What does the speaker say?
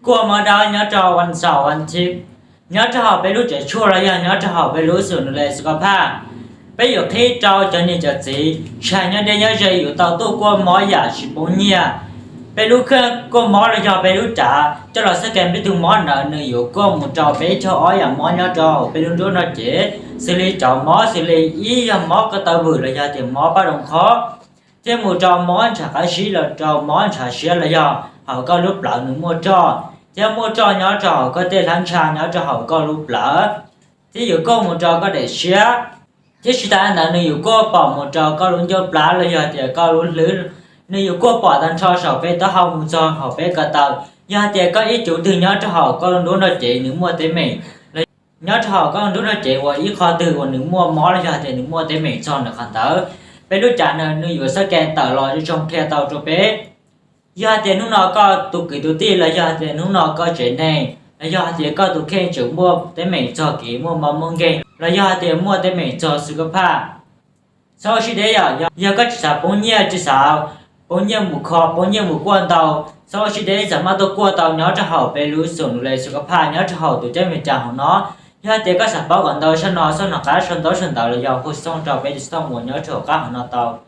kuaj mob dawb nyob rau vas xaum vas thiv, nyob rau hauv peb lub tsev tshuaj los yog nyob rau hauv peb lub xus nus le xus kab phaj. Peb yuav qhib rau cov niam cov txiv tshais nyob deb nyob ze yuav tau tuaj kuaj mob yam tsis poob nyiaj. Peb lub kheej kuaj mob los yog peb lub rav coj los xab ke peb tus mob ntawd nws yuav kuaj mus rau peb caug ob yam mob nyob rau hauv peb lub nruab nrog cev, xws li cov mob xws li ib yog mob ko taw vwm los yog tias mob paj doo qhob, thiab mus rau mob ntshav qab zib los rau mob ntshav siab los yog hauv koj lub plawv nws muaj roj, thiab muaj roj nyob rau hauv koj tej hlab ntsha nyob rau hauv koj lub plawv, thiab yuav kuaj mus rau koj daim siab. Thiab tsis tas li ntawd nws yuav kuaj pom mus rau koj lub ncauj plab los yog tias koj lub hlwb, nws yuav kuaj pom tag nrho saum peb taub hau mus txog hauv peb ko taw. Yog hais tias koj ib cuv twg nyob rau hauv koj lub nruab nrog cev nws muaj teeb meem, nyob rau hauv koj lub nruab nrog cev uas ib qho twg uas nws muaj mob los yog tias nws muaj teeb meem txog ntawm qhov ntawd, peb lub cav no nws yuav xab ke tawm los zoo qhia tau rau peb. Yog hais tias hnub no koj tus kwv tus tij los yog hais tias hnub no koj tsev neeg los yog hais tias koj tus kheej tseem muaj teeb meem txog kev muaj mob muaj nkeeg los yog hais tias muaj teeb meem txog xus kab phaj, txhob ua siab deb yom. Yog koj tsis xav poob nyiaj, tsis xav poob nyiaj mus kho, poob nyiaj mus kuaj ntau, txhob ua siab deb, txawm maj tuaj kuaj tau nyob rau hauv peb lub xus nus le xus kab phaj nyob rau hauv tus cab me cas hauv no. Yog hais tias koj xav paub kom ntau zaj no txhob nco qab sau ntaub sau ntawv los yog hu xov tooj rau peb tus xov tooj uas nyob rau hauv qab hauv no tau.